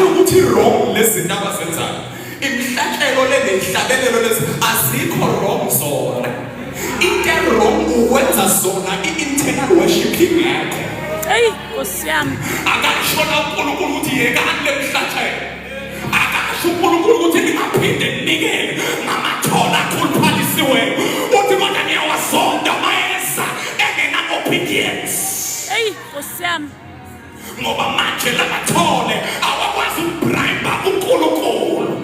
Hayi ukuthi wrong lezi zinto abazenzayo. Imihlatshelo le nezihlabelelo lezi azikho wrong zona. Into wrong ukwenza zona i-internal worship ingekho. Hey, Nkosi yami. Akasho la uNkulunkulu ukuthi yekani le mhlatshelo. Akasho uNkulunkulu ukuthi ningaphinde ninikele ngamathola akhuluphalisiweyo. Uthi kodwa niyawazonda mayeza engena obedience. Hey, Nkosi yami. Ngoba manje lamathole awakwazi ukubribe uNkulunkulu.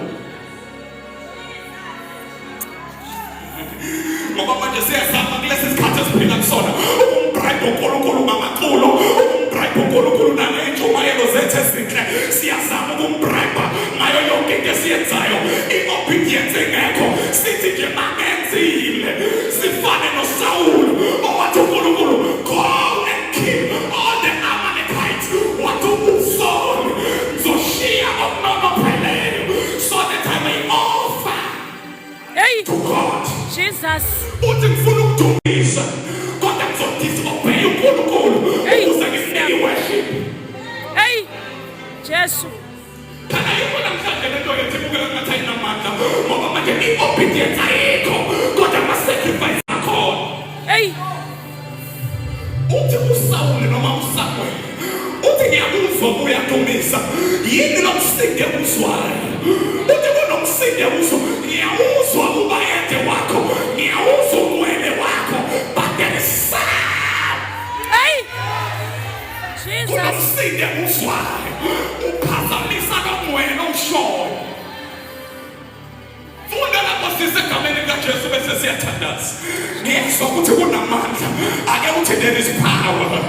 Ngoba manje siyazama kulesi sikhathi esiphila kusona ukumbribe uNkulunkulu ngamaculo, ukumbribe uNkulunkulu nangey'ntshumayelo zethu ezinhle. Siyazama ukumbribe ngayo yonke into esiyenzayo. I-obedience ingekho, sithi nje mangenzile sifane noSawulu owathi uNkulunkulu go and kill all the Amalekites. Wathi uSawulu ngizoshiya okunonopheleyo so that I may offer Hey, to God. Jesus. Uthi ngifuna ukudumisa kodwa ngizodisobey uNkulunkulu Hey. ukuze ngimnike worship. Hey, Jesu. Phela yikho namhlanje lento yethu ibukeka ngathi ayinamandla ngoba manje i-obedience ayikho kodwa ama-sacrifice akhona. Hey, Uthi uSawule noma uSamuel uthi ngiyakuzwa uyadumisa yini lo msinde uzwayo uthi kunomsinde uzwa ngiyawuzwa ubayede wakho ngiyawuzwa umwele wakho but there is sound hey. Jesus. kunomsinde uzwayo uphazamisa lo mwele ushoyo. Funda lapho sisi egameni likaJesu bese siyathandaza. Ngiyezwa ukuthi kunamandla. Ake uthi there is power.